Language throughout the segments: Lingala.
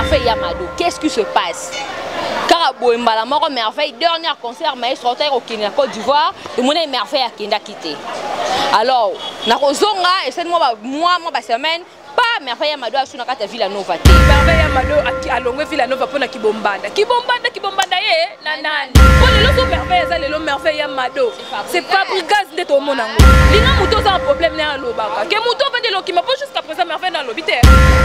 Merveille ya Mado, qu'est-ce qui se passe? Kaka boye mbala moko Merveille, dernier concert maestro otaki kokende na Côte d'Ivoire, tomoni Merveille akendaki te. Alors nakozonga esali mwa ba mois, mwa ba semaine, pas Merveille ya Mado asu na kati ya Villa Nova te. Merveille ya Mado alongwe Villa Nova mpona Kibombanda. Kibombanda, Kibombanda ye na nani? Po lelo so Merveille aza lelo Merveille ya Mado. C'est Fabregas nde tomona yango. Linga moto oza na problème naye alobaka. Ke moto ovandi elokima po jusqu'à présent Merveille na alobi te.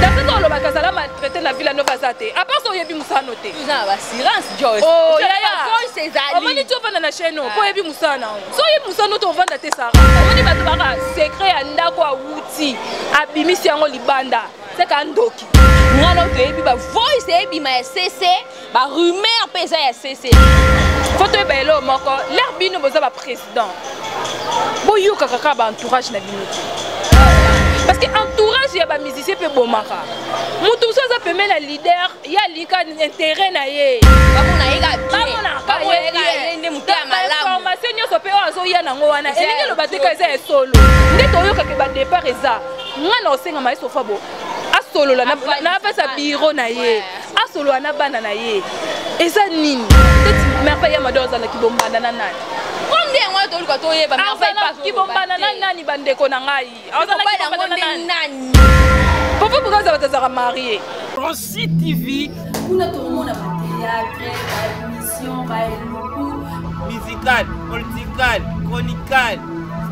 Dans ce alobaka azala maltraité na Villa Nova aza te. À part so oyebi mosala no te. Oza na ba assurance Joyce. Oh, yaya. Voice ezali. Omoni ti ovanda na chaîne oyo, po oyebi mosala na yango. So oyebi mosala no te ovanda te Sarah. Omoni bato baka secret ya ndako awuti abimisi yango libanda. Seka ndoki. Nga na toyebi ba voice eyebima ya CC, ba rumeur mpe eza ya CC. Faut toyeba eloko moko, l'air bino boza ba président. Boyokaka kaka ba entourage na bino te. Parce que entourage ya ba musicien mpe bomaka. Moto mosusu aza pembeni na leader, ye alika intérêt na ye. Bamona ye kaka bien. Bamona kaka Bamona ye ye kaka bien. ye nde moto ya malamu. Information nyonso mpe oyo azoya nango wana, Eza elingi ya eloba te solo. ka eza ya solo. Nde toyokaka ba départ eza. Nga na osenga maestro Fabo asolola na apesa bureau na ye, asolola na bana na ye. Eza nini? Teti Merveille ya Mado azalaki bombanda na nani? Comme nde yango wana toluka toyeba, Merveille Azalaki pas bombanda na nani bandeko na ngai? Azalaki Mobali yango bombanda na nde nani? nani? Papa Bokaza bato azalaka marié. Rossy TV. Kuna tomona ba théâtre, ba émission, ba eluku. Musical, political, chronical,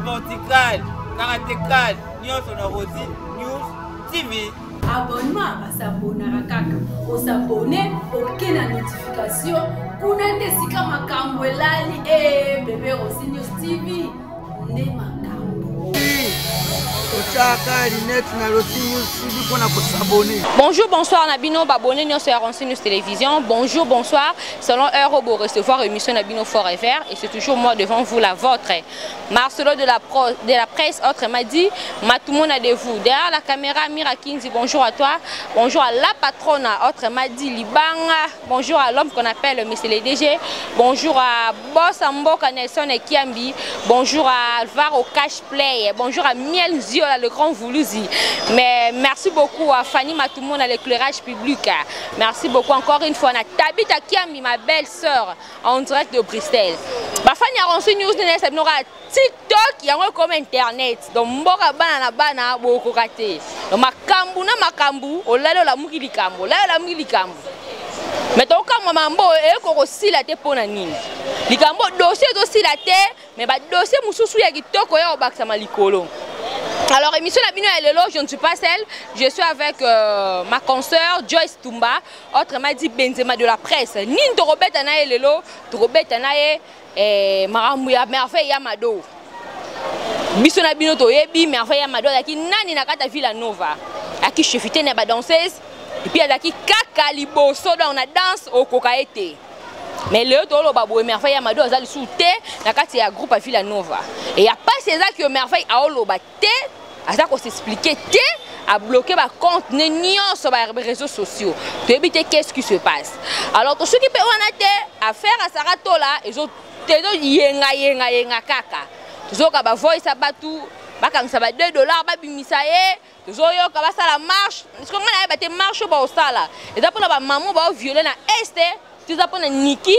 sportical, karatécal, nyonso na Rossy News TV. Abonnement, basabonaka kaka. Osabone, oke na notification. Kuna nde sika makambo elali. Bébé Rossy News TV. Nde makambo. Otiaka lunette na Rossy News TV mpona kosabone. Bonjour, bonsoir na bino babone nyonso ya Rossy News Télévision. Bonjour, bonsoir. Selon heure pour recevoir émission na bino Forever et c'est toujours moi devant vous la vôtre. Marcelo de la presse, autrement dit, Matumona de vous. Derrière la caméra, Mira Kinzi, bonjour à toi. Bonjour à la patronne, autrement dit, Libanga. Bonjour à l'homme qu'on appelle Monsieur le DG. Bonjour à Boss Mboka Nelson et Kiambi. Bonjour à Alvaro Cash Play. Bonjour à Miel Ziola, le grand Voulouzi. Mais merci beaucoup à Fanny Matumona, l'éclairage public. Merci beaucoup encore une fois à Tabitha Kiambi, ma belle-sœur, en direct de Bruxelles. Ba Fanny Rossy News, nous avons TikTok, il y a comme internet. Donc, mboka bana na bana, boko kate. Donc, makambu na makambu, olalo la muki likambo, olalo la muki likambo. Mais donc, quand mambo est ko sila te pona nini. Likambo dossier to sila te, mais ba dossier mususu ya kitoko ya obakisa malikolo. Alors émission na bino ya lelo, je ne suis pas seule, je suis avec ma consoeur Joyce Tumba, autrement dit Benzema de la presse. Nini to robeta na ye lelo, to robeta na ye makambo ya Merveille ya Mado. Biso na bino toyebi Merveille ya Mado azalaki nani na kati ya Villa Nova. Aki chefité na ba danseuse et puis azalaki kaka liboso donc na danse okoka ete. Mais lelo toloba boye Merveille ya Mado azali sous te na kati ya groupe ya Villa Nova. Et ya pas eza que Merveille aoloba te, aza ko s'expliquer te, a bloquer ba compte ne nyonso ba réseaux sociaux. Toyebi te qu'est-ce qui se passe. Alors to soki pe wana te affaire à Sarah Tola ezo tezo yenga yenga yenga kaka. Tozoka ba voice batu bakangisa ba deux dollars babimisa ye. Tozoyoka basala marche. Parce que nga nayeba te marche ba osala. Eza pona ba maman ba violer na est, toza pona Niki,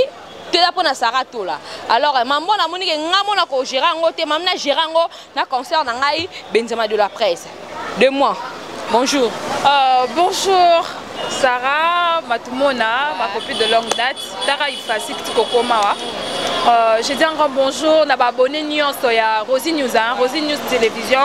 toza pona Sarah Tola. Alors maman na moni ke nga mona ko gérer ngo te, maman na gérer ngo na concert na ngai Benzema de la presse. De moi. Bonjour. Bonjour Sarah Matumona, ma copine de longue date. Tara Ifasik Tikokomawa. Je dis un grand bonjour na ba abonné nyonso ya Rossy News, hein, Rossy News Télévision.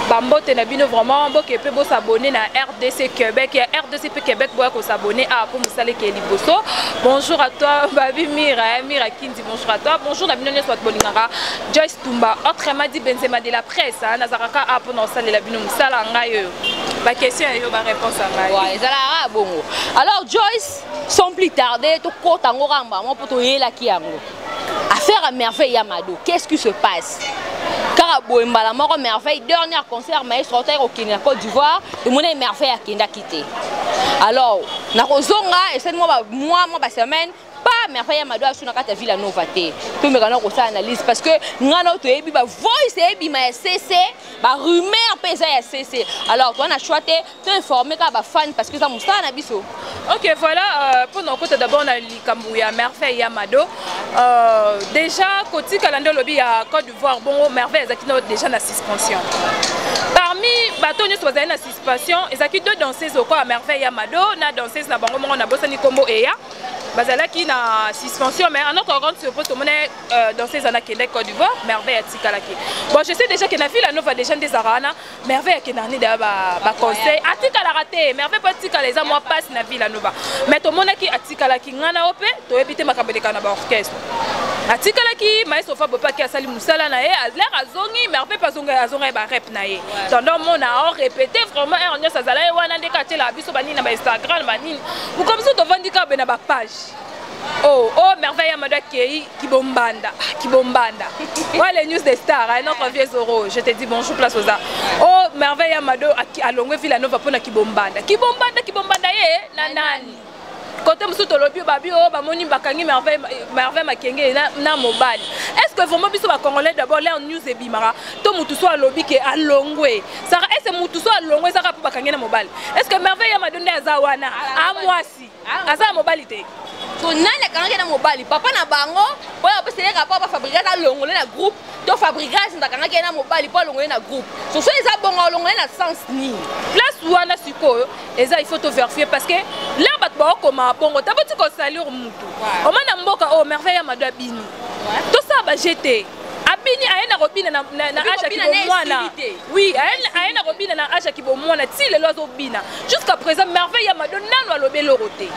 Bambote na bino vraiment boke pe bo s'abonner na RDC Québec, ya RDC pe Québec boya ko s'abonner à pour musale ke liboso. Bonjour à toi Babi Mira, hein, Mira Kindi, bonjour à toi. Bonjour na bino nyonso bato bolingaka Joyce Tumba, autrement dit Benzema de la presse, hein, nazaraka a pour na salela bino musala ngai yo. Ba question yo ba réponse ngai. Ouais, ezala bongo. Alors Joyce, sans plus tarder, to kota ngo ramba mo poto yela ki yango. Affaire à Merveille ya Mado, qu'est-ce qui se passe? Kaka boye mbala moko Merveille, dernier concert maestro otaki kokende na Côte d'Ivoire, tomoni Merveille akendaki te. Alors, nakozonga esali mwa ba mois, mwa ba semaine, pas Merveille ya Mado asu na kati ya Villa Nova te. Tomeka na kosala analyse parce que nga na toyebi ba voice eyebima ya CC, ba rumeur mpe eza ya CC. Alors toza na choix te, to informer kaka ba fan parce que eza mosala na biso. Ok, voilà, pour nous côté d'abord na likambo ya Merveille ya Mado. Déjà kotikala nde olobi ya Côte d'Ivoire bongo Merveille ezalaki na déjà na suspension. Parmi bato nyonso bazali na suspension, ezalaki deux danseuses okoya Merveille ya Mado na danseuse na bango moko na bosani kombo eya. Bazalaki na suspension, mais en notre grande surprise tomoni danseuse ana akendaki Côte d'Ivoire, Merveille atikalaki. Bon, je sais déjà que na Villa Nova déjà nde ezalaka wana, Merveille akendaka nde daya ba conseil atikalaka te. Merveille mpo atikala eza mwa mpasi na Villa Nova, mais tomonaki atikalaki. Nga na yo mpe toyebi te makambo elekaka na baorchestre. Atikalaki, maestro Fabo mpe aki asali mosala na ye, l'air azongi, Merveille mpe azonga ye barep na ye. Tando mona aorépété vraiment heure nyonso azala ye wana ndenge atielaka biso banini na bainstagram banini mokomi biso tovandi kaka be na bapage. Oh, oh, Merveille ya Mado akei Kibombanda. Ah, Kibombanda. Ouais, les news des stars, hein, notre vieux Zoro. Je te dis bonjour, place aux arts. Oh, Merveille ya Mado alongwe Villa Nova pona Kibombanda. Kibombanda, Kibombanda ye na nani? Côté mosusu tolobi babi oyo bamoni bakangi Merveille, Merveille Makenge na mobali. Est-ce que vraiment biso ba Congolais d'abord leur news ebimaka to mutu so alobi ke alongwe? Sara, est-ce que mutu so alongwe ezaka po bakangi na mobali? Est-ce que Merveille ya Mado nde aza wana? A mwasi. Aza mobali te. So nani akangaki na mobali? Papa na bango, oyo apeseli rapport ba Fabregas alongole na groupe, to Fabregas ndakangaki na mobali po alongole na groupe. So so eza bongo alongole na sens nini? Place wana sikoyo eza il faut to vérifier parce que là bato baokoma bongo taboti ko salir mutu. Omona mboka oyo Merveille ya Mado abini. Tosala ba GT. Abini aye na kobina na Obi âge ya kobina na kibomwana. esili te. Oui, aye na kobina na âge ya kibomwana ti lelo azobina. Jusqu'à présent Merveille ya Mado nanu alobi eloko te.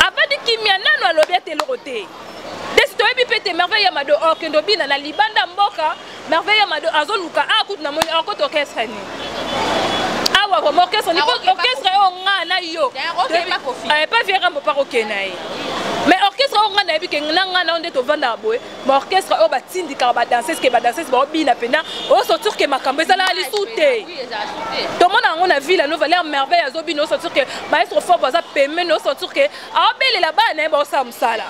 Avandi kimia nanu alobi ete eloko te. Desi toyebi pe te Merveille ya Mado okende obina na libanda mboka, Merveille ya Mado azoluka a kutu na moni akota orchestre ni. Awa vraiment orchestre ni, Ah, ok, orchestre pas oyo nga na yo. D'ailleurs, ok, Toyebi pas Kofi. Pas vieux Rambo, pas okende na ye. Mais orchestre oyo nga nayebi ke na nga na yo nde tovandaka boye, ba orchestre oyo batindikaka ba danseuse ke ba danseuse baobina pena, osortir ke makambo ezalaka lisu te. Oui, ezalaka lisu te. Tomona yango na Villa Nova, l'air Merveille azobina, osortir ke maestro Fabo aza pembeni, osortir ke aobelela bana na ye baosala mosala.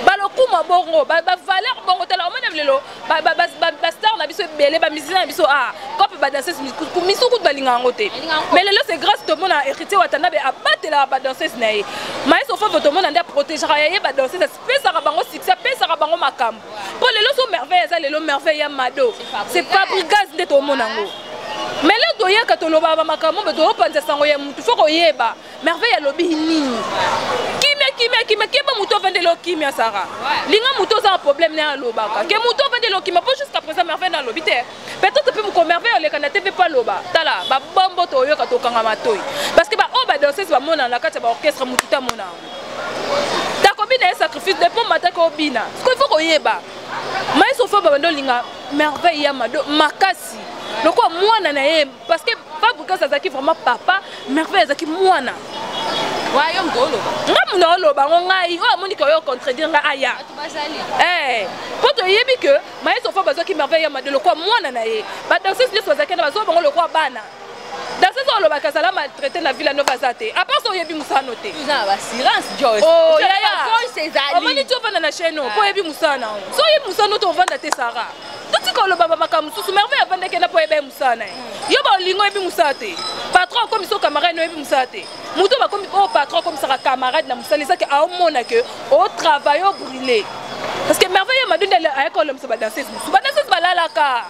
Balokuma bongo, ba valeur bongo, tala, omona lelo, ba star na biso ebele, ba musicien na biso, ah, kope ba danseuse misu kutu balinga yango te. Balinga yango. Mais lelo c'est grâce tomona héritier Watanabe abatelaka ba danseuse na ye. Maestro Fabo tomona nde aprotégeaka ye ba danseuse, apesaka bango succès, apesaka bango makambo. Po lelo so Merveille eza lelo Merveille ya Mado. C'est C'est Fabregas nde tomona yango. Mais lelo toyaka tolobaka ba makambo, mpe toyopanza sango ya mutu, faut koyeba. Merveille alobi nini? Kimia, kimia, kimia, keba mutu avandeli yo kimia, Sarah. Linga mutu oza na problème na ye alobaka. Ke mutu avandeli yo kimia, po jusqu'à présent Merveille na alobi te. Peut-être pe moko Merveille oleka na TV pa loba. Tala, ba bombo toyoka tokanga matoi. Parce que ba oyo ba danseuse ba mona na kati ya ba orchestre mutu ta mona. Takobina ye sacrifice depuis matin ko bina. Ce qu'il faut koyeba. Maestro Fabo bando linga Merveille ya Mado makasi. Lokwa mwana na ye parce que Fabregas azalaki vraiment papa, Merveille azalaki mwana. Wa yo moto oloba. Nga moto oloba ngo ngai, oyo amoni ka oyo contredire nga aya. Bato bazali. Po toyebi que maestro Fabo azalaki Merveille ya Mado lokwa mwana na ye. Ba danseuse nyonso bazalaki na bazwa bango lokwa bana. Danseuse oyo olobaka azala maltraité na Villa Nova aza te. À part ça oyebi mosala no te. Oza na ba assurance, Joyce. Oh, Oza na yaya. ba voice ezali. Omoni ti ovanda na chaîne oyo, po oyebi mosala na yo. So oyebi mosala no te ovanda te, Sarah. Totika oloba ba makambo mosusu, Merveille avandaki na po oyeba ye mosala na ye. Yo ba olingo oyebi mosala te. Patron akomi so camarade na oyebi mosala te. Moto bakomi oyo patron akomisaka camarade na mosala, ezaki aomona ke o travaille, o brûler. Parce que Merveille ya Mado nde ayaka olomisa ba danseuse mosusu. Ba danseuse balalaka.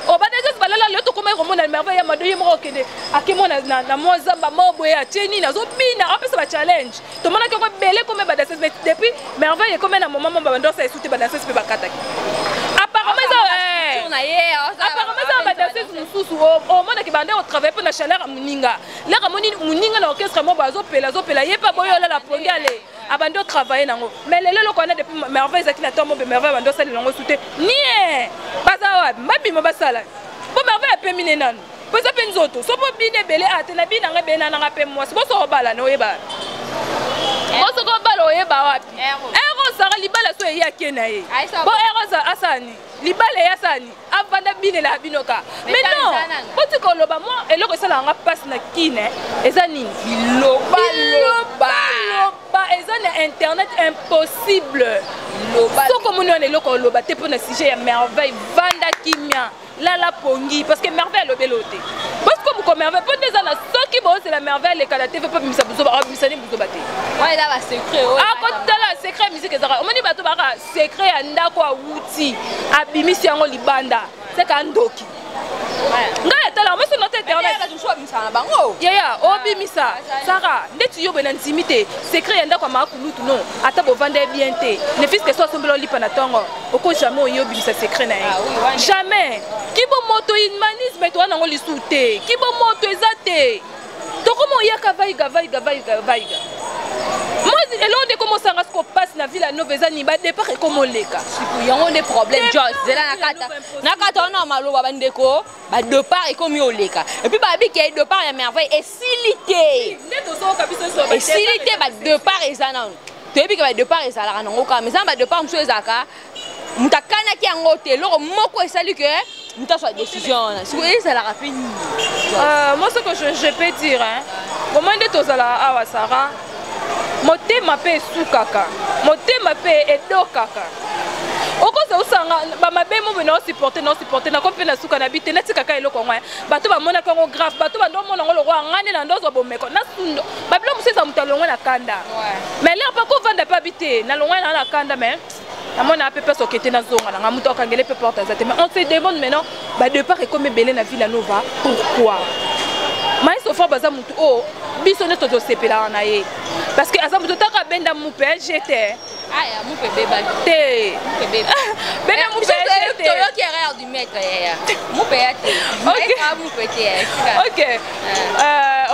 Oh, ba danseuse balala, lelo tokomaki komona Merveille ya Mado ye moko okende, akemona na mwa zamba moko boye, atie nini, azobina, apesa ba challenge. Tomonaki yango ebele ekoma ba danseuse, mais depuis Merveille ekoma na moment moko ba danseuse esuti, ba danseuse mpe bakataki. Apparemment, eza, Ozala structure na ye, ozala apparemment, eza ba danseuse mosusu, omonaki bande otravaille mpo na chaleur ya moninga. Lere amoni moninga na orchestre moko azopela, azopela, ye mpe aboyi olala pongi ale. Abandi otravaille nango. Mais lelo eloko wana depuis Merveille ezalaki na ntongo mpe Merveille abandi osalela yango su te. Nie! Baza wapi? Babima basala. Po Merveille apemi ne nanu. Po eza mpe nzoto. So po bino ebele, ah, te na bino nanga ebele na nanga mpe mwasi. Boso obala na oyeba. Boso obala oyeba wapi? Ero. Ero Sarah libala so eyaki na ye. Aisa Bo Ero asani. Libala ya sani. Avanda binela bino ka. Mais Mais tala non, eza nanu. boti koloba moi eloko esalaka nga mpasi na kine eza nini? Biloba, Biloba, loba. loba, eza na intérêt. internet, impossible. Soki omoni wana eloko oloba te mpo na sujet ya Merveille, vanda kimia, lala pongi, parce que Merveille alobeli o te. Bosiko moko Merveille mpo nde eza na soki bozela Merveille aleka na TV mpo bimisa buzoba, abimisa nde buzoba te. Wana eza basecret oyo. Akotala secret musique ezaka. Omoni bato baka secret ya ndako awuti, abimisi yango libanda, seka ndoki. Ngai atala moso na te internet. Bato mosusu babimisaka na bango. Yaya obimisa Sara ndeti yo boye na ndimi te secret ya ndako ya makulutu. Non, ata bovanda ye bien te, ne fût-ce que so asombela olipa na ntongo, oko jamais oye obimisa secret na ye. Ah oui, wana. Jamais. Kibomoto, humanisme toza nango lisusu te. Kibomoto eza te. Tokoma oyaka vaiga vaiga vaiga vaiga. Moi eloko nde komosanga siko mpasi na Villa Nova eza nini? Badépart ekomoleka. Yango nde problème. Départ Jos zela na Villa kata Nova impossible. Na kata wana maloba, bandeko, badépart ekomi oleka. Et puis babi ke départ ya Merveille esili te. Nde tozoyoka biso nyonso. Esili te, badépart eza nano. Toyebi ke badépart ezalaka nango kaka, mais eza na badépart mosusu ezalaka moto akanaki yango te. Eloko moko esali ke moto azwa décision wana. Sikoyo ezalaka mpe nini? Moi, ce que je peux dire, hein, comment nde tozala awa, Sara, motema mpe esukaka, motema mpe edokaka. Okoza osanga bamabe mo boye, naosupporte, naosupporte, nako mpe na suka na bi te, natikaka eloko yango. Bato bamonaka yango grave, bato bando omona yango lokwa nga nde na ndozwa bomeko nasundo babilo mosusu. Eza moto alongwe na kanda, mais lere mpa kovanda mpe abi te, nalongwe na kanda, mais namona mpe place okete, nazonga nanga moto akangele mpe porte aza te. Mais on se demande maintenant, badépart ekomi ebele na Villa Nova, pourquoi? Maestro Fort baza motu oyo biso nyonso tosepelaka na ye, parce que aza motu otaka abenda mupe jete. Aya mupe ebebaki. Te. Mupe ebeba. Benda mupe jete. Toyoki erreur du maître, yaya, mupe ya te. Ok. Mupe te yaya, tika. Ok,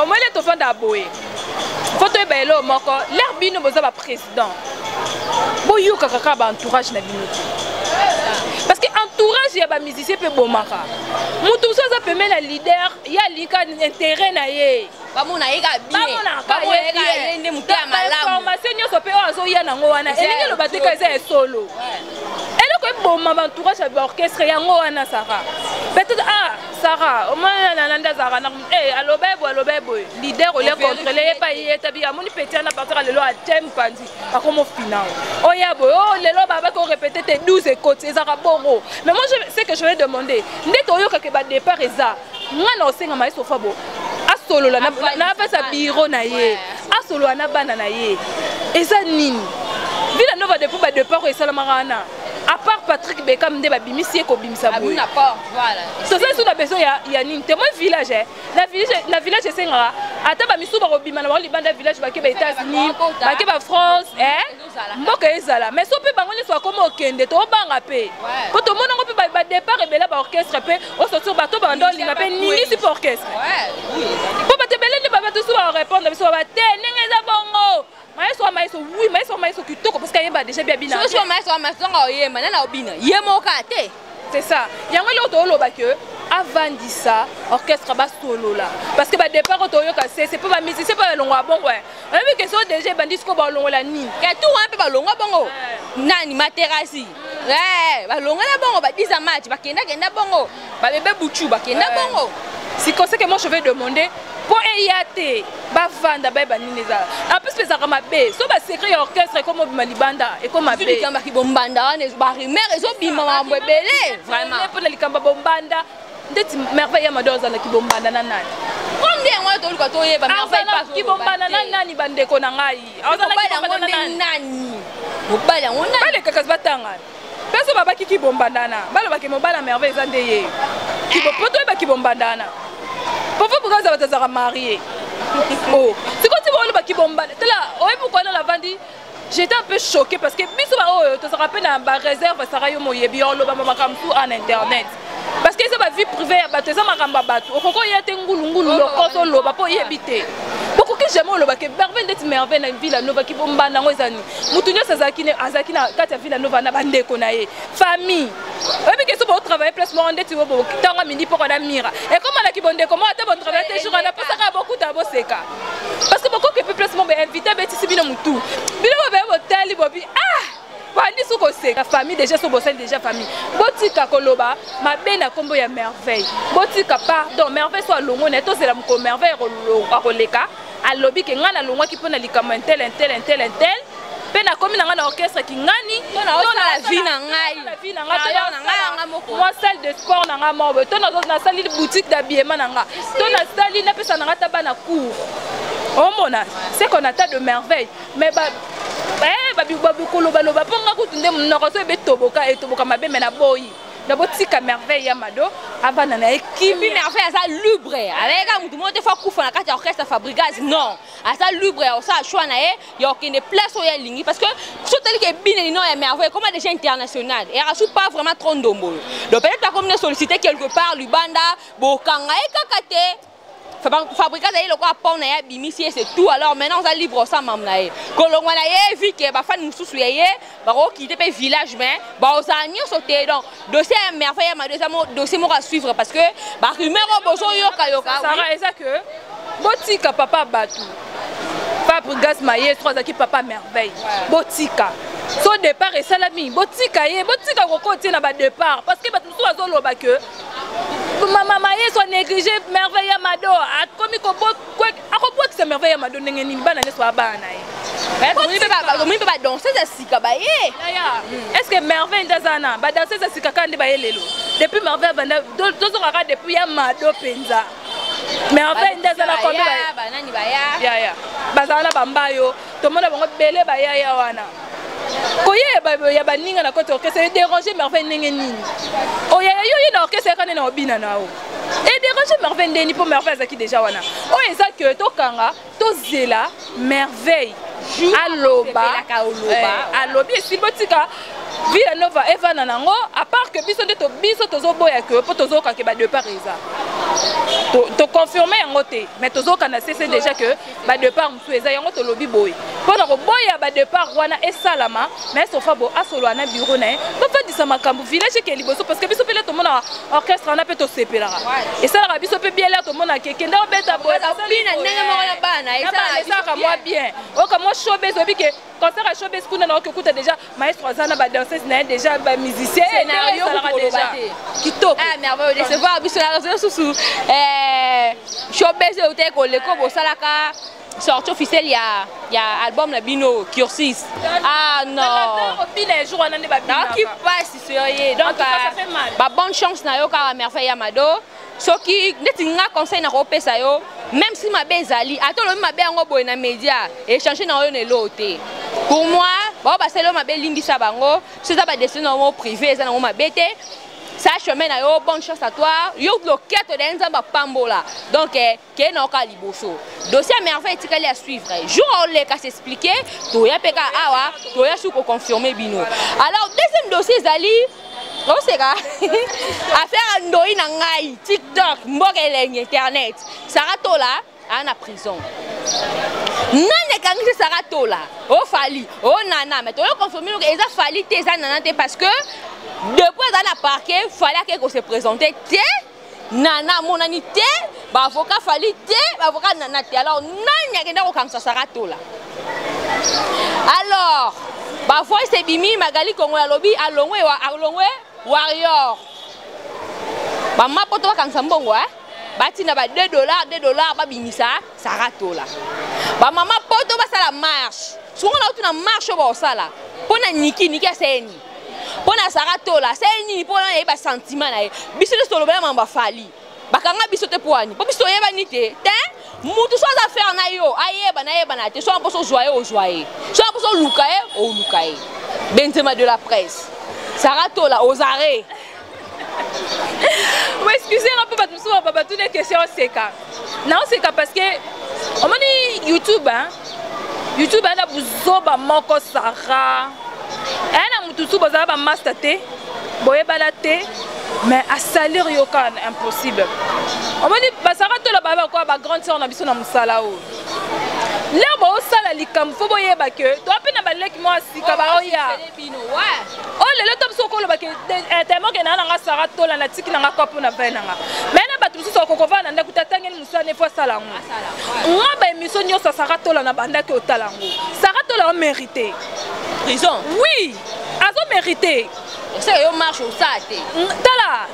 omoni, tovanda boye, fo toyeba eloko moko. Lere bino boza baprésident, boyokaka kaka baentourage na bino te, parce que entourage ya bamusicien mpe bomaka motu mosusu aza pembeni na leader, ye alinga intérêt na ye. Bamona ye ka bien. Bamonaka. Bamona ye ka ye nde moto ya malamu. Information nyonso mpe oyo azoya nango wana, Eza elingi ya eloba te ka eza ya solo. Eloko eboma baentourage ya baorchestre yango wana, Sara. Peut-être, ah, Sara omona nde azalaka na aloba ye boye, aloba ye boye, leader olia contrôle ye pa ye tabi amoni peti wana. Partir ya lelo atie mopanzi, akoma ofina oya boye o lelo babaki orépété te, 12 ekoti, ezalaka bongo. Mais moi, ce que je vais demander, nde toyokaka badépart eza, nga na osenga maestro Fabo asolola na apesa biro na ye, asolola na bana na ye. Eza nini Villa Nova depuis badépart oyo esalamaka wana, à part Patrick Bekam nde babimisi ye kobimisa boye? Abuna porte, voilà. Tozali so na besoin ya nini te? Moi village, na village, na village esengaka ata bamisusu bakobima na bango libanda ya village, bake ba États-Unis, bake ba France, mboka ezala. Mais so mpe bango nyonso bakoma okende, tobanga mpe po tomonango mpe badépart ebele baorchestre mpe osortir bato banda olinga mpe ningisi mpe orchestre mpo bato ebele nde babato so barépondre biso baba te ndenge eza bongo. Maestro wa maestro, oui, maestro wa maestro kitoko, parce que ayemba déjà bia bina. Soki maestro wa maestro nga oyemba nana obina ye moko kaka te. C'est ça, yango eloko tooloba ke avandisa orchestre, basolola, parce que badépart oyo toyoka sese mpo bamusicien mpo balongwa bongo, oyebi ke so déjà ebandi sikoyo, balongola nini? Ke tour wana mpe balongwa bongo nani Materasi, balongola bongo badisa match, bakendakenda bongo, babebe buchu bakenda bongo. Siko ce que moi je vais demander, mpo eya te, bavanda, bayeba nini ezala. En plus mpe ezalaka mabe so basecret ya orchestre ekoma obima libanda, ekoma mabe. Likambo ya bombanda wana, barumeur ezobima, makambo ebele vraiment. Mpona likambo ya bombanda, ndeti Merveille ya Mado azalaki bombanda na nani? Comme nde yango wana toluka toyeba. Azalaki bombanda na nani, bandeko na ngai? Mobali yango nde nani? Mobali yango nani? Balekaka batanga mpe so babaki kibombandana, balobaki mobali ya Merveille eza nde ye. Po toyebaki bombandana pofo bokaza bato azalaka marie o sikoyo ti boolobaki bombanda. Tala, oyebi kwana navandi, j'étais un peu choqué, parce que biso baoyo tozalaka mpe na baréserve. Esaka yo moyebi olobama makambo su en internet, parce que eza bavie privée ya bato, eza makambo ya bato. Okoki oya te ngulungulu lokoso oloba mpo oyebi te. Bokoki jamais olobake Merveille ndeti Merveille na Villa Nova kibombanda yango eza nini. Motu nyonso azalaki na kati ya Villa Nova na bandeko na ye, famille. Oyebi ke so botravaille place moko ndeti ntango mindi poko na mira ekomanaki bondeko moko, ata botravaille te jour wana, mposaka bokuta boseka, parce que bokoki mpe place moko bainvité betisi bino motu, bino bobe botali bobi, ah, bandi su koseka. Famille déjà, so bosali déjà famille, botika koloba mabe na nkombo ya Merveille, botika, pardon. Merveille so alongo na ye, tozela mokolo Merveille akoleka, alobi ke ngai nalongwaki mpo na likambo un tel, un tel, un tel, un tel. Mpe nakomi na ngai na orchestre kingani, to naosala vie na ngai, vie na ngai, to mwa salle de sport na ngai moko boye, to nasali boutique d'habillement na ngai, to nasali napesa na ngai ata bana cours. Omona c'est qu'on a tas de merveille, mais ba bakolobaloba mpo nga kutu nde monoko so ebetoboka etoboka mabe. Me naboyi na botika Merveille ya Mado avanda na ye kimia. Merveille aza libre, azalaki mutu moko te fo akufa na kati ya orchestre Fabrigas. Non, aza libre ya kosala choix na ye ya kokende place oyo alingi, parce que so otali ke ebineli no ya Merveille comme déjà international, eyaka su pas vraiment trop ndombolo. Donc peut-être akomi na sollicité quelque part libanda, bokanga ye kaka te. Fabrigas aye lokola pont na ye, abimisi ye, c'est tout. Alors maintenant oza libre, osala mamu na ye, kolongwa na ye, vu ke bafani mosusu ya ye bakokite mpe village, mais baozala nyonso te. Donc dossier ya Merveille ya Mado eza dossier moko à suivre, parce que barumeur oyo bozoyokayoka. Sara, eza ke botika papa bato. Fabrigas maestro azalaki papa Merveille. Botika so départ esalami, botika ye, botika kokotie na badépart, parce que bato mosusu bazoloba ke mama mayeso anéglige Merveille ya Mado, akomi akobwakisa Merveille ya Mado. Ndenge nini bana nyonso baya bana na ye? Omoni mpe badanseuse ya sika baye. Est ce que Merveille nde aza na badanseuse ya sika kaka nde baye lelo? Depuis Merveille banda, tozongaka depuis ya Mado mpenza, Merveille nde aza na combien? Banani baya? Yaya, bazala na bambayo, tomona bango ebele bayaya wana. Koyeba ya baninga na koti orchestre edérange Merveille ndenge nini? Oyaya yo ye na orchestre yaka nde na obina na yo, edérange Merveille ndeni? Mpo Merveille azalaki déjà wana. Oyo eza ke tokanga, tozela Merveille aloba, alobi, esili. Botika Villa Nova evanda nango, à part que biso nde biso tozoboya ke mpo tozoyoka ke badépart eza, toconfirme yango te, mais tozoyoka na cc déjà ke badépart mosusu eza. Yango tolobi boye mpona koboya badépart wana esalama. Mais sofa bo asolola na bureau na ye, bafandisa makambo, village eke liboso, parce que biso mpele tomonaka orchestre wana mpe tosepelaka, esalaka biso mpe biele. Tomonaka ekende obeta boye esalaka mwa bien, oyoka mwa showbase, oyebi ke concert ya showbase kuna na oki okuta déjà maestro aza na badanseuse na ye, déjà bamusicien, esalaka déjà kitoko. Merveille décevoir biso na réseau susu showbase oyo te koleko bosalaka sortie officielle ya album na bino Cursis. Ah non, bina jour wana nde. Naoki pasi sérieux. Donc ba bonne chance na yo kaka, Merveille ya Mado. Soki neti nga, conseil na kopesa yo, même si mabe ezali, ata olobi mabe yango boye na média, échange na oyo na eloo te. Pour moi, bao basali oyo mabe, elingisa bango. So eza badestin na yango privé, eza nango mabe te. Sa chemin na yo, bonne chance à toi. Yo loketo de Nzambe apambola. Donc kee na oka liboso. Dossier ya Merveille etikali à suivre. Jour oleka s'expliquer, toya mpe kaka awa, toya su koconfirme bino. Alors deuxième dossier ezali oseka affaire ya ndoi na ngai TikTok, mboka elenge internet. Sara Tola aa na prison. Nani ekangisi Sara Tola? O Fali, o Nana? Mais toyo confirme eza Fali te, eza Nana te, parce que depuis aza na parquet, Fali ake kose présenter te, Nana amonani te, baavocat Fali te, baavocat Nana te. Alors nani akenda kokangisa Sara Tola? Alors bavoice ebimi, Magali Kongo alobi alongwe, alongwe warrior. Bama poto bakangisa mbongo, eh? Batinda ba 2 dollars, 2 dollars, babimisa Sara Tola. Bamama poto basala marche. Songo na otuna, marche oyo baosala mpo na Niki, Niki aseye nini mpo na Sara Tola? Aseye nini mpo na yeba sentiment na ye? Biso nyonso tolobela mambo afali, bakanga biso te. Mpo wani? Mpo biso toyebani te te. Mutu so aza affaire na yo, ayeba nayebana te. So mposo ozwa ye, ozwa ye. So mposo oluka ye, oluka ye. Benzema de la presse, Sara Tola ozare. Excusez nga mpo bato mosusu batuna question. Oseka naoseka parce que omoni YouTube, hein? YouTube aya na buzoba moko. Sara aya na mutu su bozala bamaster te, boyebana te, mais asalir yo kaka impossible. Omoni basaka tola baya bakoya bagrande sœur na biso na mosala oyo. Lere boosala likambo, fo boyeba ke toa mpe na baleki mwa sika baoya oyo lelo to biso. Okoloba ke tellement ke naa nanga Sara Tola, natiki nanga kwa mpo na vai nanga, mais na bato mosusu akokovaa na ndako te, atangeli mosala ne fo asala yango. Nga baémission nyonso ya Sara Tola na bandaki otala yango, Sara Tola omérité prison. Oui, azomérité. Osala yo marche, osala te. Tala,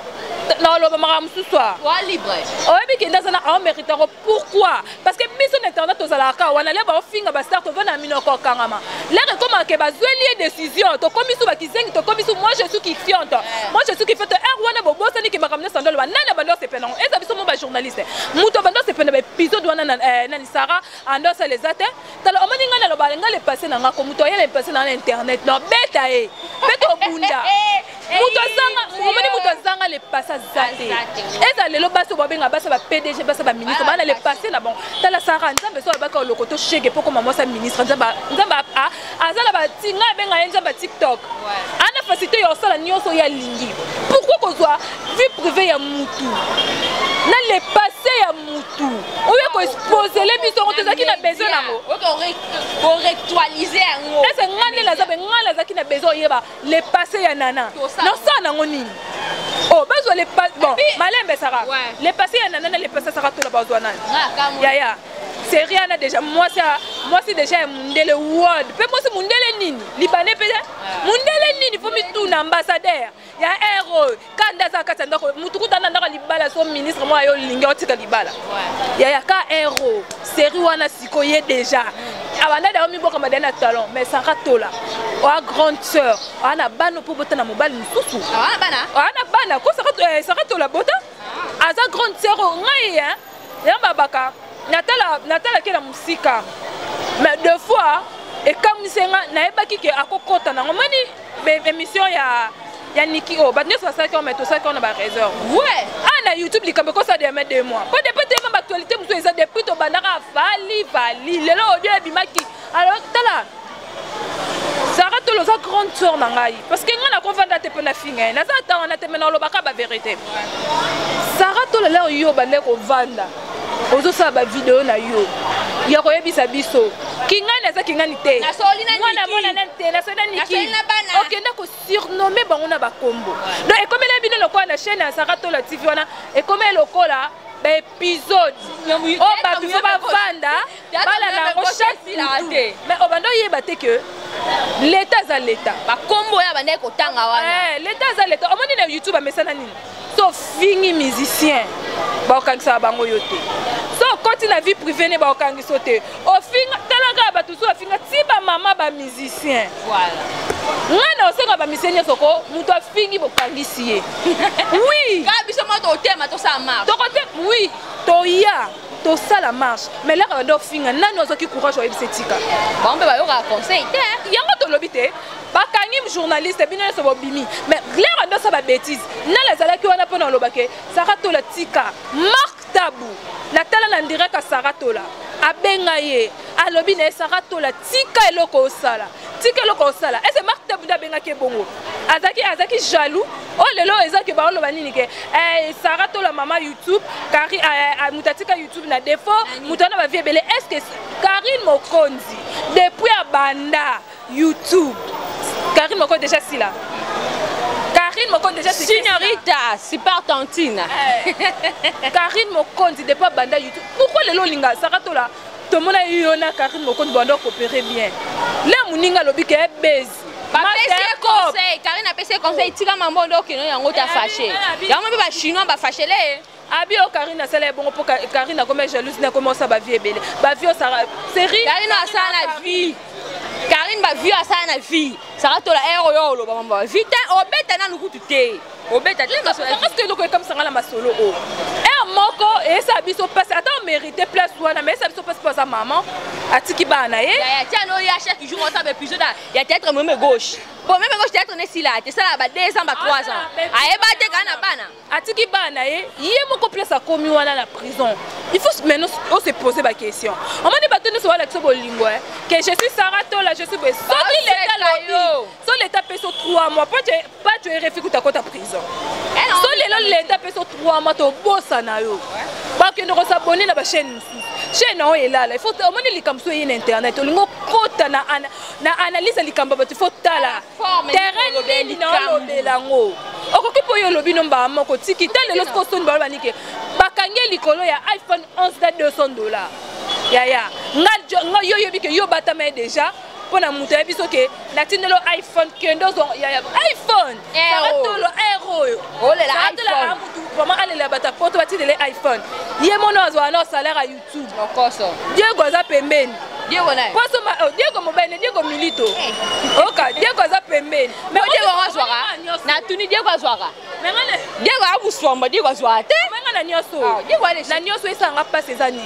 Nakoloba makambo mosusu a oyebi kende aza na aomérite yango. Pourquoi? Parce que biso na internet tozalaka wana, le baofinga bastar, tovanda na minoko okangama. Lere ekomaka ke bazweli ye décision, tokomi su bakizengi, tokomi su moi je suis kifiante, moi je suis kifiante. Heure wana bobosani ke makambo nyonso andoloba nani abandi osepela yango. Eza biso mo bajournaliste, moto abandi osepela baépisode wana nani? Sara ando asala eza te. Tala, omoni ngai naloba, ngai le passé na nga ko moto ayela le passé na nga na internet, nabeta ye mpe tobunda. Moto azanga, omoni, moto azanga le passé aza te. Eza lelo basi oyo babenga basi ba PDG, basi ba ministre, bana le passé na bango. Tala Sara, Nzambe so alobaka oloko to shege mpo koma mwasi ya ministre. Nzambe aza na bati, ngai abenga ye Nzambe ya TikTok, ana facilité ya osala nyonso oyo alingi. Pourquoi kozwa vie privée ya mutu na le passé ya mutu oyo koexposele biso yango? Tozalaki na besoin nango? Korectualize yango. Ese ngai nde naza be, ngai nazalaki na besoin oyeba le passé ya Nana, nasala nango nini? Oh, bazwa le bon malembe Sara, le passé ya Nana na le passé Sara Tola, bazwa nani? Yaya série wana déjà, mwasi mwasi déjà ya mundele world, mpe mwasi mundele nini, libanais mpe mundele nini, fo mituna ambassadeur ya air oyo kanda aza kati ya ndako. Mutu kuta na ndako ya libala, so ministre moko ayo olingi otika libala. Yaya ka air série wana sikoyo ye déjà abanda dayo mibokama dai na talon. Mais Sara Tola oa grande sœur, oa na bana mpo bota na mobali mosusu, oa na bana ko Sara Tola bota, aza grande sœur. Oyo ngai ya babaka natalaki na mosika, mais deux fois ekamwisi nga, nayebaki ke akokɔta nango. Moni émission ya Niki oyo bato nyonso basalaki yango, mais tosalaki yango na baréseau ah na YouTube. Likambo ekosala deme 2 mois po depuis toyeba baactualité mosusu eza depuis tobandaka vali vali, lelo audio ebimaki. Alors tala, Sara Tolo oza grande sœur na ngai, parce que ngai nakovanda te mpo na finga ye, naza ata wana te, me nalobaka bavérité. Sara Tolo, lero yo bande kovanda ozosala bavideo na yo ya koyebisa biso kingani aza kingani te, mwana mona nani te, nasoli na Niki, okenda kosurnomme bango na bakombo. Donc ekomela bino lokola na chaîne ya Sara Tola TV wana, ekomeli lokola baépisode oyo bato fo bavanda balanda yango chaque. Mais obanda oyeba te ke leta aza leta. Bakombo oyo abandaki kotanga wana. Leta aza leta. Omoni na YouTube amesana nini? So ofingi musicien, bakokangisaka bango yo te. So okoti na vie privée ne, bakokangisa te. Ofinga, tala kaka bato so afinga ti bamama bamusicien. Ngai na osenga bamusicien nyonso ko moto afingi, bokangisi ye, oui. Kaka biso moko totema, tosala marche. Tokote, oui, toya tosala marche. Mais laka banda ofinga nani azwaki courage oyebisa etika? Bango mpe bayokaka conseil te. Yango tolobi te, bakangi journaliste, bino nyonso bobimi. Mais lere banda osala babétise, nani azalaki wana mpona oloba ke Sara Tola tika? Mark Tabu natala na direct ya Sara Tola, abenga ye, alobi na ye: "Sara Tola, tika eloko osala, tika eloko osala." Ese Mark Tabu nde abengaki ebongo azalaki jaloux. Oyo lelo ezaki baoloba nini ke Sara Tola mama YouTube, kari moto atika YouTube na défaut, moto wana bavie ebele. Est ce que Karine Mokonzi depuis abanda YouTube, Karine Mokonzi déjà sila, Karine Mokonzi déjà Signorita super tantine. Karine Mokonzi depuis abanda YouTube, pourquoi lelo olinga Sara Tola? Tomona yo na Karine Mokonzi banda coopérer bien. Le moninga alobi ke ebezi. Bapesi ye conseil, Karine apesi ye conseil: "Tika mambo nde okende yango, ta fâché yango." Mpe bachinois bafâchele ye. Abi oyo Karine asala ye bongo mpo Karine akoma jalouse, na akoma osala bavie ebele, bavie osala série. Karine asala na vie, Karine bavie asala na vie. Sara Tola ere oyo oloba mambo bavie te, obeta nanu kutu te, obeta te. Parce que eloko ekamisanga na masolo oyo ere moko eyesala biso mpasi, ata omérite place wana, mais eyesala biso mpasi mpo aza mama, atiki bana na ye. Tia no ya chaque jour osala baépisode ya théâtre meme gauche. Bon, meme gauche théâtre nesila te, esala ba 2 ans, ba 3 ans, ayeba te kaka na bana. Atiki bana na ye, ye moko place akomi wana na prison. Il faut maintenant ose poser baquestion. Omoni bato nyonso balakisa bolingo ke je suis Sara Tola, je suis boye. Soki leta lobi, so leta apesi 3 mois pato erefi kuta kota prison, so lelo leta apesi 3 mois, tobosana yo, bakende kosabone na bachaîne mosusu, chaîne oyo elala. Il faut omoni likambo so eye na internet, olingi okota na analyse ya likambo ya bato, il faut tala terrain nini na olobela yango. Okoki mpo oyo olobi no mbaa moko tiki ta lelo siko osoni baloba nike bakangi likolo ya iPhone 11 na 200 $. Yaya nga yo oyebi ke yo batama ye déjà mpo na moto ayebi so ke natindelo iPhone, kende ozwa yaya iPhone. Tolo air oyo olela. Mutu vraiment alela bato ya poto batindele iPhone. Ye mono azwaka na salaire ya YouTube. Diego aza pembeni. Diego naye. Poso ma oh, Diego mobali ne Diego Milito. Oka Diego aza pembeni. Mais Diego azwaka. Na tuni Diego azwaka. Mais ngane Diego amuswamba Diego azwaka te. Mais ngana nyoso. Ah, Diego ale na nyoso esanga passe eza nini?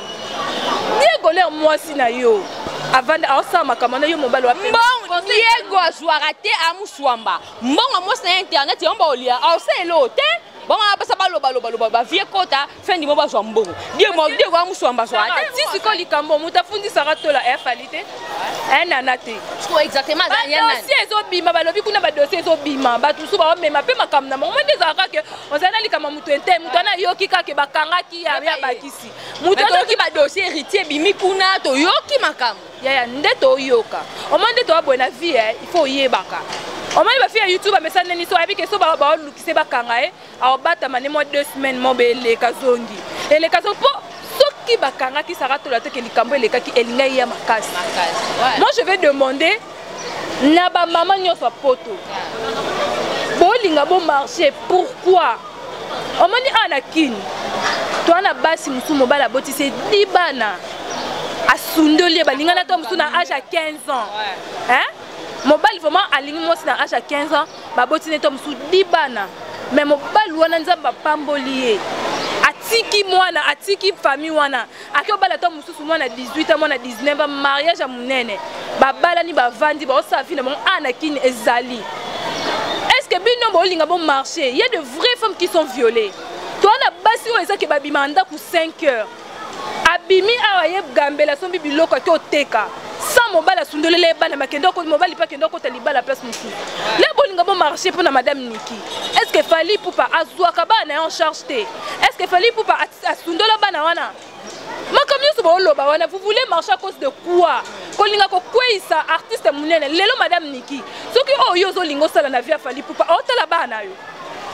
Diego le mwasi na yo. Avanda aosala makambo na yo mobali wa pembeni. Mbongo Diego azwaka te amuswamba. Mbongo mwasi na internet yomba olia. Aosala eloko te. Bango bapesa balobaloba bavie kota fin du mois bazwa mbongo. Diego Diego amuswamba azwaka te. Ti sikoyo likambo moto afundisaka tola efali te enana te. Sikoyo exactement azali ya nani? Badossier ezobima, balobi kuna badossier ezobima, bato mosusu baomema mpe makambo na bango. Nde ezalaka ke ozali na likambo ya moto ente, moto wana ayoki kaka bakangaki ya ya bakisi. Moto toyoki badossier héritier ebimi kuna, toyoki makambo. Yaya nde toyoka. Omoni nde toya boye na vie, il faut oyebaka. Omoni ba fille ya YouTube amesana nini so ayebi ke so baolukise bakanga ye, aobatama ne mwa 2 semaines mo beleka zongi. Eleka zongi po soki bakangaki Sarah Tola te ke likambo elekaki elingaki ya makasi. Moi je vais demander na ba mama nyonso ya poto. Bolinga bo marcher pourquoi? Omoni awa na Kin, toa na basi mosusu mobali abotisi 10 bana. Asundoli ye balingana to mosusu na âge ya 15 ans. Hein? Mobali vraiment alingi mwasi na âge ya 15 ans, baboti ne to mosusu 10 bana. Mais mobali wana Nzambe apamboli ye. Atiki mwana, atiki famille wana. Ake obala to mosusu mwana 18 ans, mwana 19 ans, mariage ya munene. Babalani bavandi, baosala vie na bango awa na Kin ezali. Est-ce que bino bolinga bo marcher? Il y a de vraies femmes qui sont violées. Toi na basi oyo ezaki babima ndako 5 heures. Abimi awa ye gambela sombi biloko ake oteka. Sans mobali asundolele ye bana makende oko mobali pa kende okota libala place mosusu. Le bolinga bo marcher pona madame Niki. Est-ce que Fally Ipupa azwaka bana na ye en charge te? Est-ce que Fally Ipupa asundola bana wana? Makambo nyonso booloba wana, vous voulez marcher à cause de quoi? Kolinga kokweyisa artiste munene lelo madame Niki. Soki oyo yo ozolinga osala na vie ya Fally Ipupa, otala bana na yo.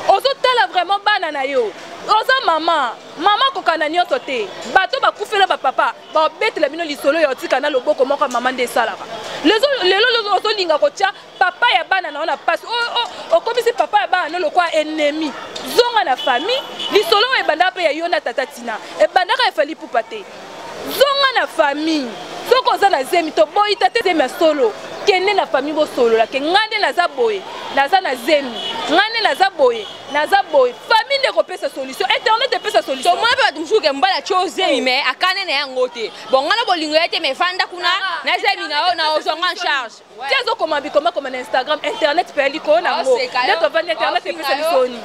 Ozotala vraiment bana na yo. Oza mama, mama akokana nyonso te. Bato bakufela ba papa, babetela bino lisolo ya otika na loboko moko ya mama nde esalaka. Lelo ozolinga kotia papa ya bana na yo na pasi. Okomisi papa ya bana no lokola ennemi. Zonga na famille, lisolo oyo ebandaka mpe ya yo na tata Tina. Ebandaka ya Fally Ipupa te. Zonga na famille. Soki oza na zemi, toboyi ta te zemi ya solo. Kende na famille bosolola ke nga nde naza boye, naza na zemi. Nga nde naza boye, naza boye. Famille nde ekopesa solution, internet epesa solution. Tomona mpe bato mosusu ke mobali atie yo zemi mais akane na yango te. Bon, nga na bolingo ye te mais vanda kuna na zemi na yo na ozwa nga en charge. Ti azokoma bikoma koma na Instagram, internet pe likolo na yango. Nde tovandi internet epesa lisoni.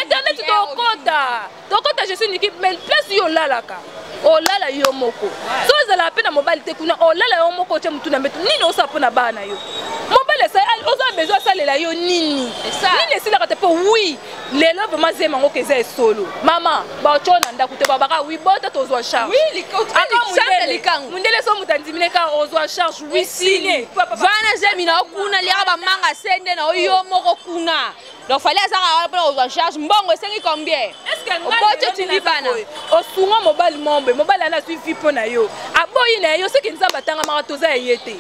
Internet tokota. Tokota je suis Niki, mais place yo olalaka. Olala yo moko. So ozala pe na mobali te kuna, olala yo moko otie mutu na mbeto. Nini osala mpo na bana na yo? Mobali oza besoin asalela yo nini? Nini esilaka te mpo oui, lelo vraiment zema ngo keza esolo. Mama, ba otyo na ndako te babaka oui bota tozwa charge. Oui, liko likango. Mundele so mutu andimile ka ozwa charge oui signé. Vana zemi na kuna liaka ba manga sende na yo moko kuna. Donc fallait azaka wana mpona kozwa charge mbongo esengi combien? Est-ce que ngai Oboto lelo tindi naza bana. boye? Osunga mobali mombe, mobali ana azwi vie mpo na yo. Aboyi na yo soki Nzambe atangamaka toza ya ye te.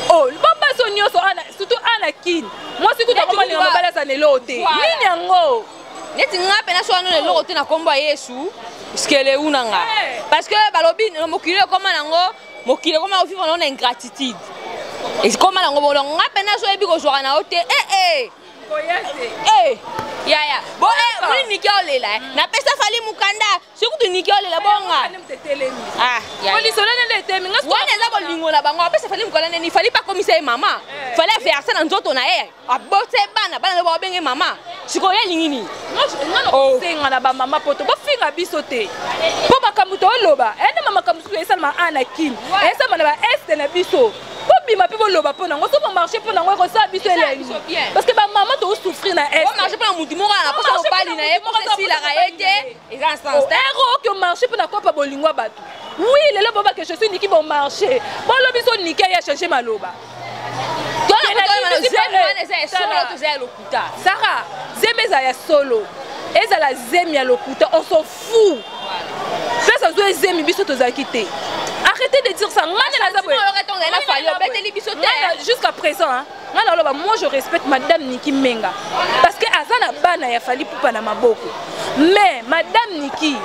Oh, babaso nyonso ana surtout ana kin. Mwasi kuta Neti komona kuwa. mobali aza na eloko te. Voilà. Nini yango? Neti nga pena so wana eloko te na kombo ya Yesu. Skele una nga. Hey. Parce que balobi mokili ekoma nango, mokili ekoma vivre na ingratitude. Ekoma nango bolongo nga pena so yebi kozwaka na yo te. Eh eh. Eh, ya ya. Bo eh, moni niki olela eh. Na pesa Fally mukanda, soki tu niki olela bonga. Ah, ya. Oli solo nde etemi nga. Wana eza bolingo na bango, apesa Fally mukanda nini? Fally pa komisa ye mama. Fally averse na nzoto na ye. Abote bana, bana ba benge mama. Sikoyo ye alingi nini? Nga na kosenga na ba mama poto, bofinga biso te. Po makambo toloba, ene mama makambo mosusu esalama ana kin. Esalama na ba est na biso. Bobima mpe boloba mpo nango, soki bomarche mpo nango ekosala biso elengi. Parce que ba mama tozosouffrir na est. Bomarche mpo na mutu moko na posa mobali na ye, posa esilaka ye te. Eza na sens te. Ero oki omarche mpo na kopa bolingo ya bato. Oui, lelo boba que je suis Niki bomarche. Bolobi so Niki aye changer maloba. Sarah, zemi ezala ya solo. Ezala zemi ya lokuta, on s'en fout. Place azwa ezemi biso tozalaki te. Arrêtez de dire ça. Ngane naza boye. Fally obeteli biso te. Jusqu'à présent, hein, nga naloba, moi je respecte madame Niki Menga parce que aza na bana ya Fally Ipupa na maboko. Mais madame Niki,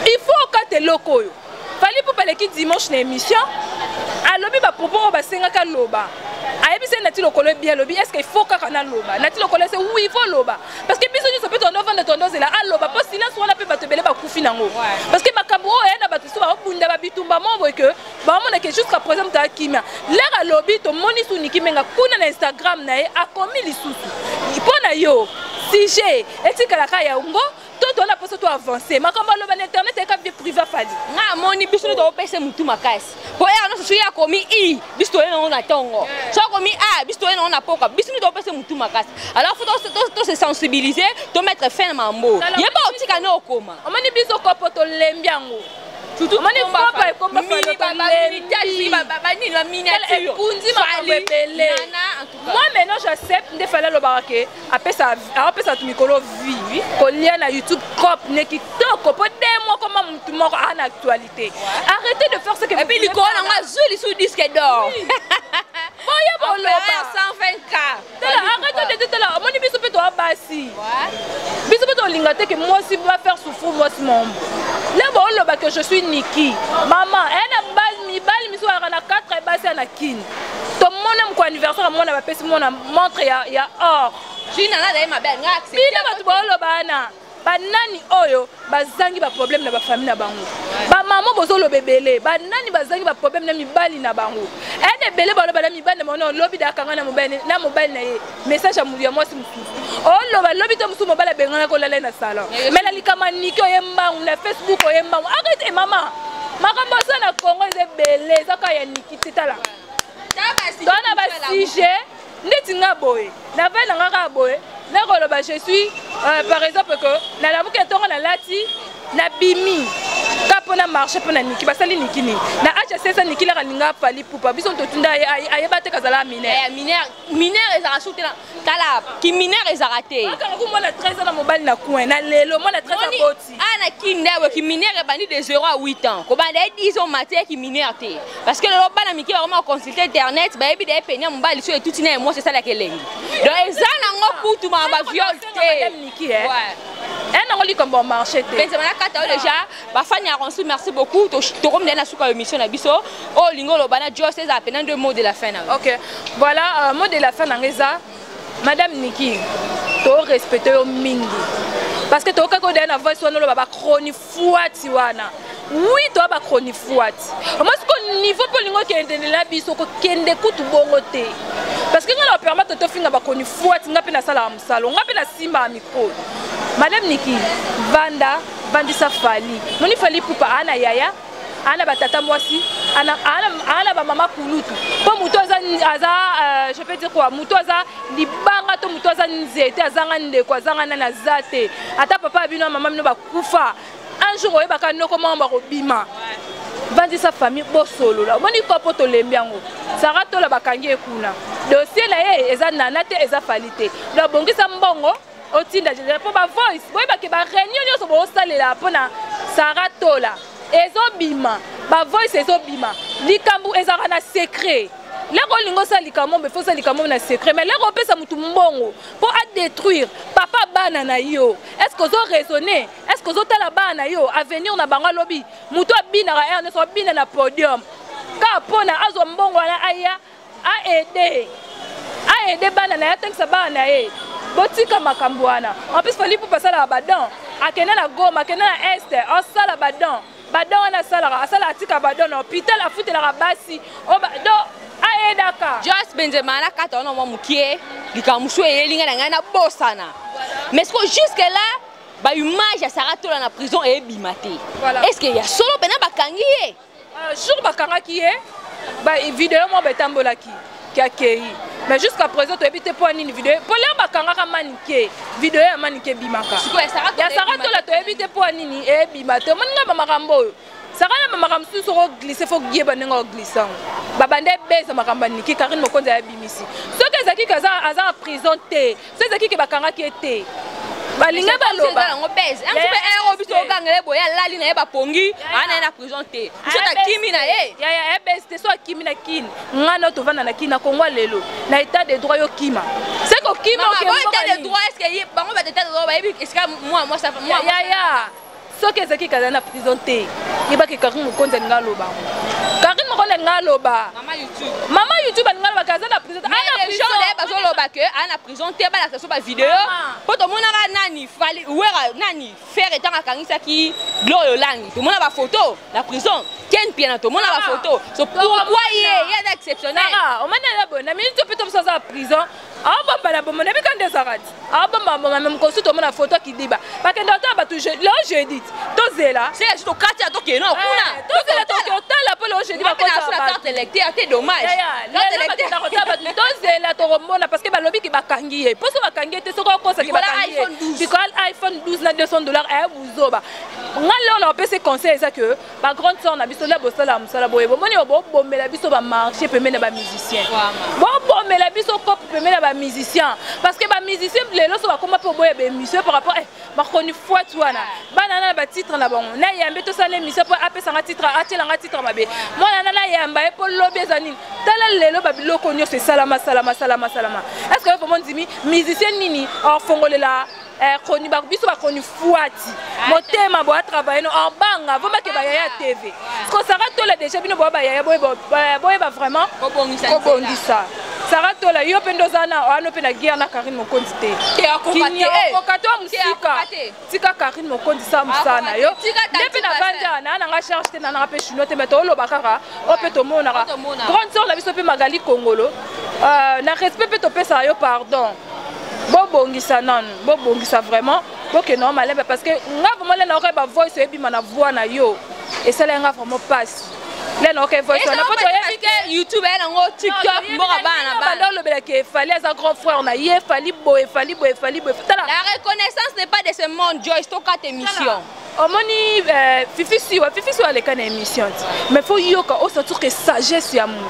il faut okata eloko oyo. Fally Ipupa aleki dimanche na émission, alobi bapropos oyo basengaka loba. Ayebisi ye Nati Lokolo ebia, alobi est ce que il faut kaka naloba? Nati Lokolo ese oui, il faut loba, parce que biso nyonso mpe tondovanda, tondozela aloba, mpo silence wana mpe bato ebele bakufi nango, parce que makambo oyo ya na bato so baobunda babitumba mo boye ke baomona ke jusqu'à présent moto akimia. Lere alobi, tomoni su Niki Menga kuna na Instagram na ye akomi lisusu. Mpo na yo, sujet etikalaka yango to tona mposo to avance makambo aloba na internet eka vie privé Fally? Nga amoni biso nde tokopesa mutu makasi, po ere nyonso soki akomi i, biso toye nango na ntongo, so akomi a, biso toye nango na poka. Biso nde tokopesa mutu makasi. Alors faut to se sensibiliser, to mettre fin na mambo ye ba otika ne okoma. Omoni biso kopo tolembi yango. Omoni kopa ekomba ekundi makambo ebele. Moi maintenant j'accepte nde Fally alobaka ke apesa apesa bato mikolo vie kolia na YouTube cop ne kitoko, mpo de moko ma mutu moko aa na actualité. Arrêtez de faire ce que Et puis likolo nango azwi lisusu disque d'or. Boya boloba. 120K. Tala, arrête de tala. Omoni biso mpe toa basi, biso mpe tolinga te ke mwasi va faire souffrir mwasi mombo. Le booloba que je suis Niki mama eya na mibali miso ayaka na 4 basi ya na kini. Tomona moko anniversaire, mwana bapesi mwana montre ya or. Jina na ye mabe nga accepte. Bino bato booloba wana, banani oyo bazangi baproblème na bafamille na bango? Bamama bozoloba ebele, banani bazangi baproblème na mibali na bango? Ene ebele baloba na mibali na bango, lobi dakanga na mobali na mobali na ye message ya mwasi mosusu. Oloba lobi te mosusu mobali abengana kolala ye na salon, mais na likambo Niki oye mbangu na Facebook, oye mbangu. Arrête mama, makambo oza na Congo eza ebele, eza kaka ya Niki te. Tala, toa na basujet ndeti nga boye, navai na nga kaka boye, nakoloba je suis par exemple que nalamuki ntongo, nalati, nabimi ka mpo na marché mpo na Niki. Basali Niki nini na hcs? Niki laka linga Fally Ipupa, biso totunda ayeba te kazala mineur. Mineur, mineur ezalaka su te. Tala, ki mineur ezalaka te. Akanga ku mwana 13 ans na mobali na coin na lelo, mwana 13 ans boti. A na kini nde ki mineur ebandi de 0 à 8 ans, kobanda ye 10 ans matière ki mineur te, parce que lelo bana mike bakoma consulter internet, bayebi de penia mobali so etuti na ye mwasi esalaka elengi. Donc eza nango kutu ma baviole te. Niki e nango likambo ya marché te. Benzema na kata oyo déjà bafani ya Ronsi, merci beaucoup. Tokomi na suka émission na biso. Oyo olingi oloba na Jos, ezala pena nde mot de la fin na. Ok, voilà, mot de la fin nanga eza: madame Niki, torespecte yo mingi, parce que tokaki odaya na voice wana, oloba bachronifuati wana. Oui, toya bachronifuati. Omoi siko niveau mpo olingi okende na biso, kokende kutu bongo te, parce que nga na bapermettre tofinga bachronifuati. Nga mpe nasalaka mosalo, nga mpe nasimbaka micro. Madame Niki, vanda, vandisa Fally. Moni Fally Ipupa aa na yaya, aa na batata mwasi, aa na bamama kulutu, mpo moto aza, je peux dire quoi, moto aza libanga to moto aza nzete, azanga ndeko, azanga nani, aza te. Ata papa ya bino ya mama bino bakufa, un jour oyebaka noko moko bakobima. Vandisa famille, bosolola. Omoni kopo tolembi yango. Sara Tola bakangi ye kuna, dossier na ye eza nana te, eza Fally te. Donc bongisa mbongo otinda mpo bavoice boyebake baréunion nyonso boosalela mpona Sara Tola ezobima, bavoice ezobima. Likambo ezalaka na secret. Leko olingi osala likambo mbe, faut osala likambo na secret, mais leko opesa motu mbongo mpo adétruire papa bana na yo, est ce que ozo raisonner? Est ce que ozotala bana na yo, avenir na bango? Alobi motu abinaka heure nyonso, abina na podium kaka mpona azwa mbongo wana, aya aide aide bana na ye, atangisa bana na ye. Botika makambo wana. En plus Fally Ipupa asalaka badon, akende na Goma, akende na Est, asala badon. Badon wana asalaka, asala, atika badon na hôpital, afutelaka basi donc ayedaka. Jos Benzema na kata wana mwa mokie, likambo mosusu eyeli ngai na ngai nabosana, mais siko jusque là baimage ya Sara Tola na prison eyebima te. Est ce que ya solo mpena bakangi ye? Jour bakangaki ye, video moko baetambolaki ki akei, mais jusqu'à présent toyebi te mpo nini video. Mpo lelo bakangaka Manike, video ya Manike ebimaka, ya Sara Tola toyebi te mpo nini eyebima te. Omoni ngai bamakambo oyo saka na bamakambo mosusu, soko oglisse, faut yeba ndenge oglisse yango. Babanda ebeza makambo ya Niki, Karine Mokonzi ayebimisi. Soki ezalaki ke aza na prison te, soki ezalaki ke bakangaki ye te. Balinga baloba. Yango base. Un peu ero biso okangele boye alali na ye bapongi, ana ye na prison te. Biso takimi na ye. Ya ya base te so akimi na kini. Nga na tovanda na kini na Congo lelo. Na état de droit yo kima. C'est ko kima o kima. État de droit est-ce que bango ba état de droit ba yebi esika moi moi ça moi. Ya ya. Soki ezalaki kazali na prison te, yebaki Karine Mokonzi alinga aloba. Karine Mokonzi alinga aloba. Mama YouTube. Mama YouTube alinga aloba kaza na prison. Ana prison de bazoloba que ana prison te balakisa so ba video. Po tomonaka nani fali wera nani faire etanga akangisaki Gloria Olangi. Tomona ba photo na prison. Ken Piana tomona ba photo. So pourquoi ye ye aza exceptionnel? Omoni aza boye na minute mpe tobiso aza prison. Aobomba na bomba nayebi kande ezalaka ti aobomba bomba me mokosu tomona foto kidiba bakenda kotala bato leo jeudi ti tozela tokati ya tokende na kuna eh, tozela toke otala mpo leo jeudi bakotala carte électeur te dommage bakenda kotala bato tozela tokomona parce que balobi ke bakangi ye mposo bakangi ye te soki okosaki bakangi ye likola iphone 12 na 200 dollars aya buzoba nga leo na opesi conseil eza que ba grande sœur na biso nde bosala mosala boye bomoni bobomela biso ba marché pembeni na ba musicien bobomela biso cope pembeni na ba musicien parce que ba musicien lelo so bakoma mpe oboya ba émission par rapport eh, bakoni fuati wana bana na ba titre na bango nayambe tosala émission mpo apesanga titre atielanga titre mabe mwana na nayamba ye mpo lobi eza nini tala lelo babiloko nyonso esalama salama salama salama est ce que vraiment ndimi musicien nini afongolela Eh, koni ba biso bakoni fuati motema bo atravaille no abanga voma ke bayaya TV parce que Sarah Tola déjà bino bo bayaya boyeba boyeba vraiment kobongisa Sarah Tola yo mpe ndoza na wana mpe na guerre na Karine Mokonzi te okoka te mosika tika Karine Mokonzi sa mosala na yo nde mpe navandi awa naa nanga charge te na nanga mpe chinois te mai toloba kaka oyo mpe tomonaka grande sœur na biso mpe Magali Kongolo euh, na respect mpe topesaka yo pardon bobongisa nanu bobongisa vraiment bokende ngo malembe parce que nga vraiment lena okoki ba voice oyebima na voix na yo esalaki nga vraiment pasi lena okoki voice wana po toyebi ke youtube ya nango tiktok mboka bana na bana olobelaki efali aza grand frère na ye efali boye efali boye efali boye tala la reconnaissance n'est pas de ce monde Joyce tokata émission omoni euh, fifi siwa fifi siwa aleka na émission ti mais faut yoka osentir que sagesse ya motu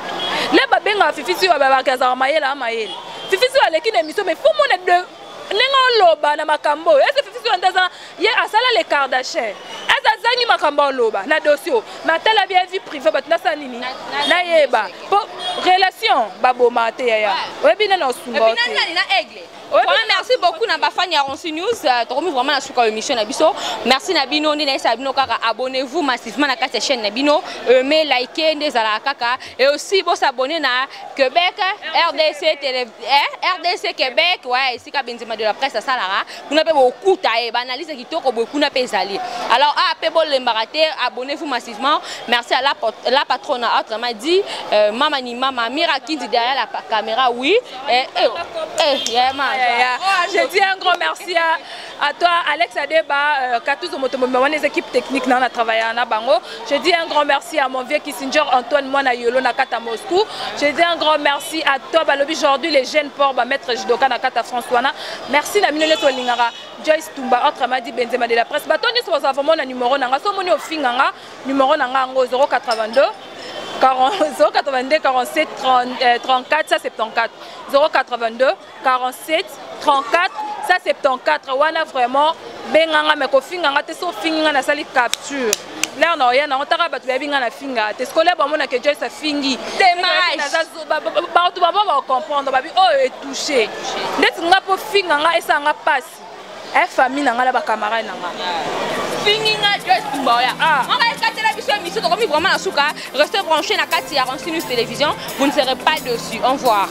le babengaka fifi siwa babaka azalaka mayele a mayele fifi siwa aleki na émission mais faut mona de ndenge oloba na makambo oyo ese fifi siwa nde aza ye asala le kardashin ese azangi makambo oloba na dossier oyo mais atala bien vie privée bato nasala nini nayeba po relation baboma te yaya oyebi nani osunga te Vraiment, merci beaucoup na bafani ya Ronsi News. Euh, tokomi vraiment na suka émission na biso. Merci na bino nde na bino kaka abonnez-vous massivement na kati ya chaîne na bino. Aimez, likez nde ezalaka kaka et aussi bo s'abonner na Québec RDC télé eh, RDC Québec ouais esika Benzema de la presse asalaka. Kuna pe bokuta e ba analyse kitoko boye kuna pe ezali. Alors ah pe bolembaka te, abonnez-vous massivement. Merci à la, la patronne autrement dit euh, mama ni mama Mira Kindi derrière la caméra oui. Eh, eh, eh, yeah, man. Yeah, yeah. Je dis un grand merci à, à toi, Alex Adeba, euh, Katuzo Motomo, les équipes techniques, on a travaillé à Bango. Je dis un grand merci à mon vieux Kissinger, Antoine Mwana Yolo, Nakata Moscou. Je dis un grand merci à toi, Balobi, aujourd'hui, les jeunes ports, bah, Maître Judoka, Nakata François. Merci, na mino nyoso lingara, Joyce Tumba, autrement dit Benzema de la presse. Bato nyoso baza vraiment na numéro nanga, so moni ofinganga, numéro nanga ngo 082 082 47 30, 34 174 082 47 34 174 wana vraiment benganga me kofinga nga te so ofingi nga nasali capture lere na oya nango taka bato bayebi nga na finga te sikoyo bamonaka Joyce afingi bato babo bacomprendre babi oyo etouche ndeti nga mpo finga nga esala nga mpasi e famille na nga na bacamarade na nga fingi nga Joyce Tumba oya ah. On va ekatela biso émission tokomi vraiment na suka restez branché na kati ya Ronsi News Télévision vous ne serez pas dessus au revoir.